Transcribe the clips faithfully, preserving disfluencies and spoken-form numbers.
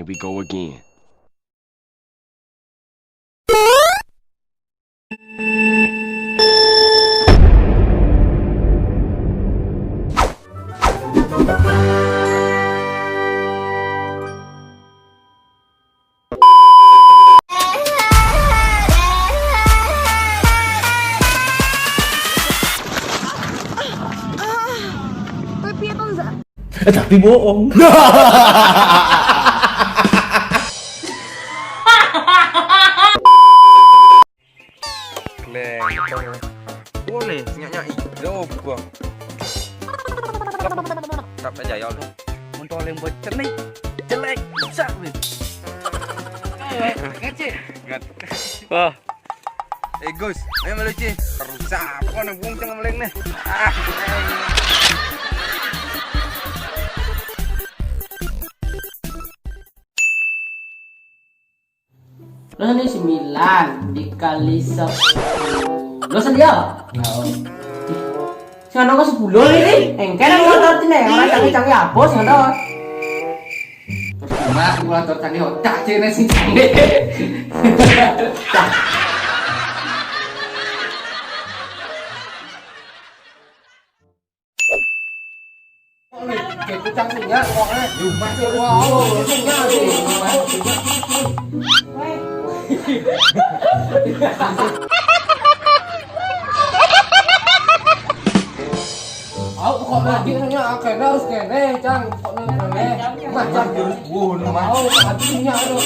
Here we go again. Kowe piye to, Zak? Eh, tapi bohong. Glentong. Boleh, nyak-nyak. Ya opo? Tak percaya lu. Untuk yang buat cernih, jelek, rusak nih. Ayo, ngecek. Wah. Eh Gus, ayo melu Ci. Rusak apa nih wong tengah meleng nih? Ah. Terus ini sembilan dikali sepuluh. Terus dia? Sing ana kok sepuluh iki. Engken aku motor cine, ora canggih-canggih apa sing ana. Terus cuma aku motor canggih otak cine sing canggih. Aku kok lagi nanya, kena harus kene, Cang. Kok nanya kene? Mah, Cang, jurus bunuh, mah. Aku habisnya, aduh.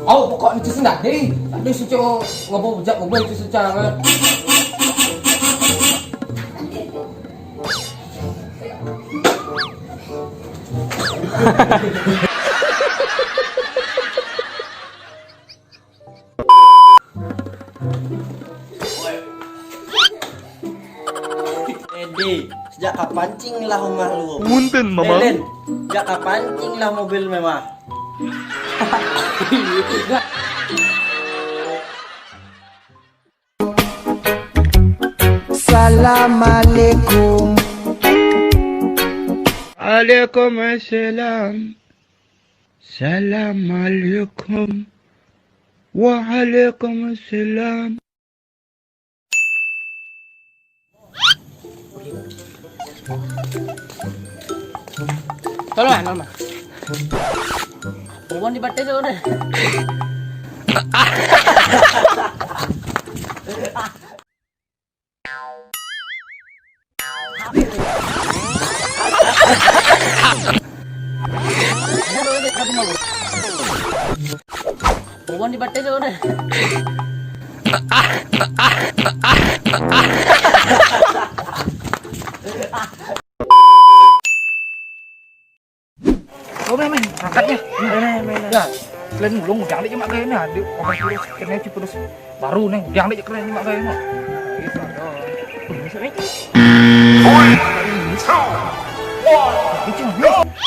Au, pokok itu sendak deh. Tapi suci ngopo bujak ngopo itu secara. Ede, sejak kapan cing lah rumah lu? Punten, Mamang. Eden, sejak kapan cing lah mobil mewah? Assalamualaikum. Alaikum assalam. Salam alaikum. Wa alaikum assalam. Tolong, tolong. Bukan di batas udah. Bukan di batas udah. Oh, main, main. Angkatnya. Main, main, main. Ya, selain mulung, udah ada cuma kayak ini, ada orang terus, kena cuma terus baru nih, udah ada kena cuma kayak ini.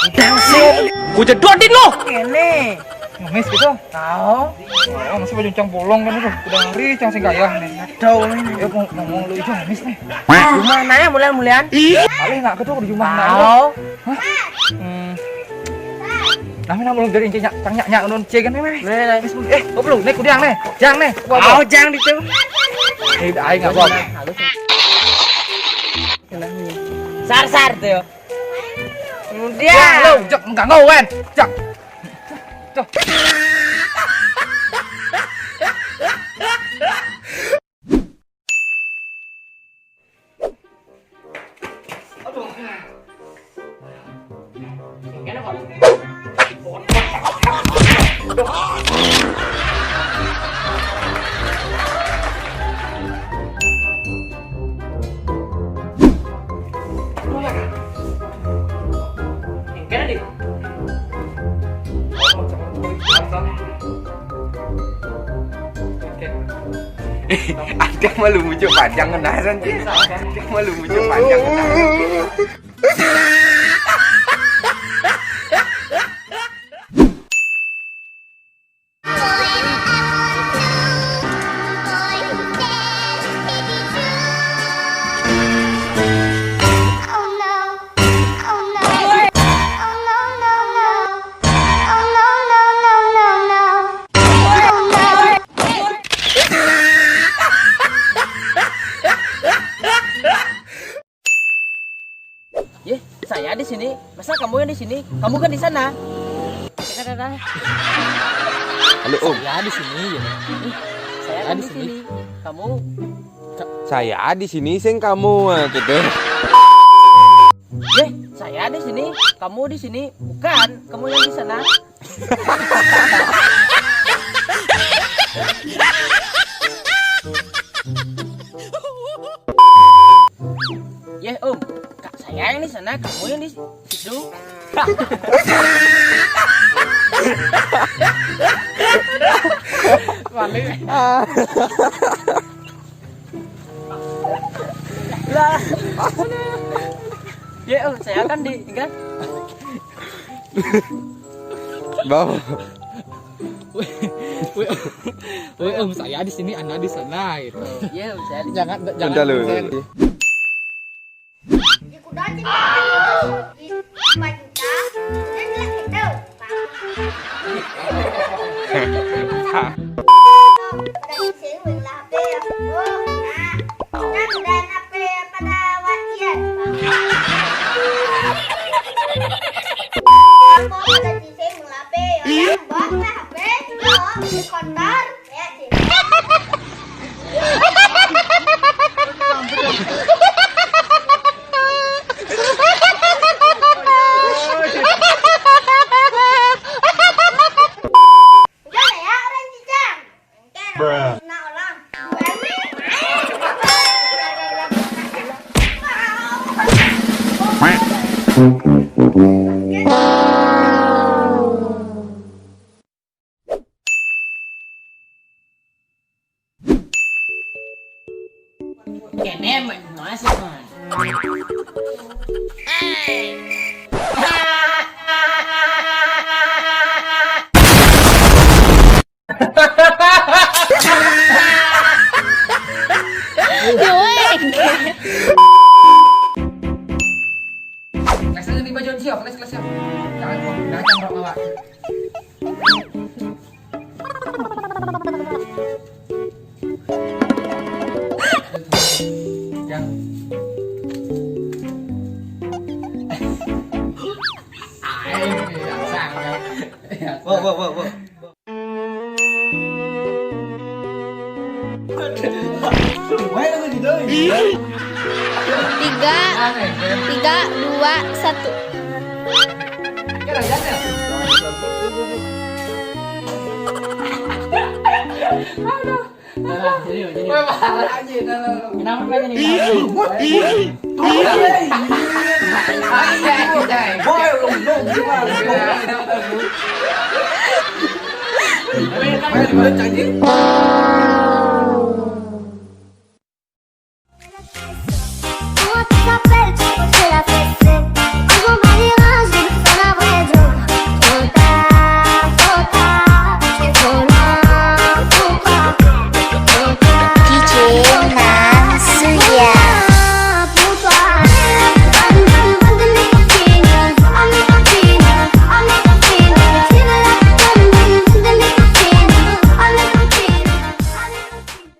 Udah sih. Gue jedotin lo. Ini. Ngemis gitu. Tahu. Oh, masih baju cang bolong kan itu. Udah ngeri cang sing kaya nih. Tahu ini. Ya mau ngomong lu itu ngemis nih. Rumah nanya mulian-mulian. Paling nggak ketemu di rumah nanya. Tahu. Hah? Hmm. Nah, mana belum jadi cang nyak nyak nun cie kan nih. Nih, nih. Eh, kok belum? Nih kudiang nih. Jang nih. Gua Oh, jang di situ. Ini aing nggak gua. Sar-sar tuh. Kemudian. Jang, lu, jek, enggak ngau, Wen. Jang. Tuh. Ada malu muncul panjang ngenaran sih. Ada malu muncul panjang ngenaran. Sini, masa kamu yang di sini? Kamu kan di sana. Halo, Om. Saya di sini, ya. Saya kan di sini. Kamu? Saya di sini, sing kamu, ah, gitu. Eh, saya di sini, kamu di sini. Bukan, kamu yang di sana. Ya, Om. Saya yang di sana, kamu yang di situ. Balik. Lah. Ya, Om, saya kan di, kan? Bang. Weh, weh, weh, Om, saya di sini, Anda di sana, gitu. Iya, Om, saya di sini. Jangan, jangan. Udah, lu. Saya di kuda, lima juta, dan jelek gitu. Pada sini, weh, lah, P, ya. Oh, nah. Kan udah H P pada wasiat. Apa pada sisi melape, ya, yang buat lah H P, ya, di konter, ya, sini. Udah ya, orang cicang. Bruh. Kene masuk, man. Kelas di baju siap, kelas, kelas siap. Jangan, jangan, jangan, jangan. Yang Ayo, yang sangat. Wow, wow, wow, wow. Tiga, tiga, dua, satu. Aduh. Nah, jadi, jadi. Wah, parah aja, nah, nah, nah. Kenapa pengen ini? Boy, lu, lu, gimana? Boy, kan, boy, anjing.